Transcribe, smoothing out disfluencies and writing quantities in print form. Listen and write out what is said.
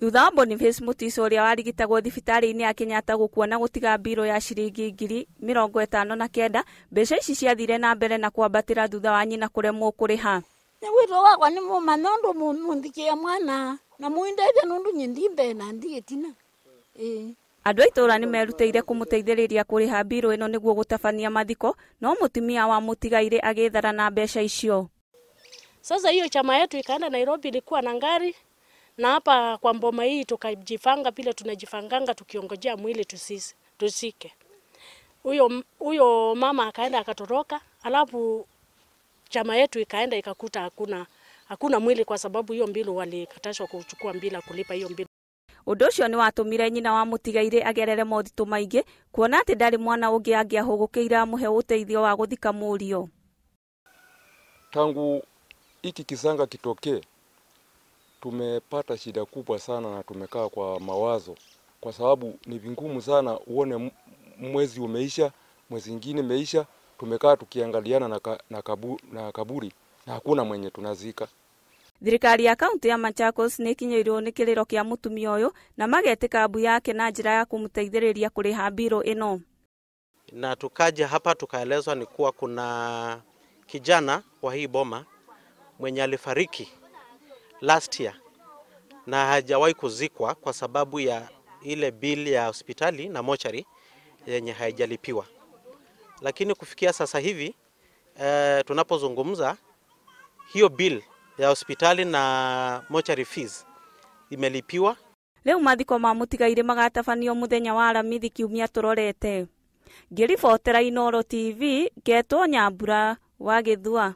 Thutha wa Boniface Mutiso ũrĩa warigitagwo thibitarĩ-inĩ ya Kenyatta gũkua na gũtiga mbirũ ya ciringi 59,000, mbeca ici ciathire na mbere na kwambatĩra thutha wa nyina kũremwo kũrĩha. Wito wakwa nĩ mũma nondu munthikia mwana na muindeithia nundu nyi mbere na ndi gĩtina. Andũ a itũũra nĩ merutĩire kũmũteithĩrĩria kũrĩha mbirũ ĩno nĩguo gũtabania mathiko, no mũtumia wa mũtigairĩ agĩthara na mbeca icio. Sasa hiyo chama yetu ikaenda Nairobi, ilikuwa na ngari, na hapa kwa mboma hii tukajifanga vile tunajifanganga tukiongojea mwili tusike. Huyo mama akaenda akatoroka, alafu chama yetu ikaenda ikakuta hakuna mwili kwa sababu hiyo mbilu walikatashwa kuchukua mbila kulipa hiyo mbilu. Ũndũ ũcio nĩ watũmire nyina wa mũtigairĩ agerere moritũ maingĩ kuona atĩ ndarĩ mwana ũngĩ angĩahũgũkĩire amũhe ũteithio wa gũthika mũriũ. Tangu hiki kisanga kitokee, tumepata shida kubwa sana na tumekaa kwa mawazo, kwa sababu ni vingumu sana uone mwezi umeisha, mwezi mwingine umeisha, tumekaa tukiangaliana na kaburi na hakuna mwenye tunazika. Thirikari ya kaunti ya Machakos nĩ ĩkinyĩirwo nĩ kĩrĩro kĩa mũtumia ũyũ na magetĩka mbu yake na njĩra ya kũmũteithĩrĩria kũrĩha mbirũ ĩno. Na tukaja hapa tukaelezwa ni kuwa kuna kijana wa hii boma mwenye alifariki last year na hajawahi kuzikwa kwa sababu ya ile bill ya hospitali na mochari yenye haijalipiwa. Lakini kufikia sasa hivi tunapozungumza, hiyo bill ya hospitali na mochari fees imelipiwa. Rĩu mathiko ma mũtigairĩ magatabanio mũthenya wa Aramithi kiumia tũrorete. Ngĩribotera Inooro TV, ngetwo Nyambura wa Gĩthua.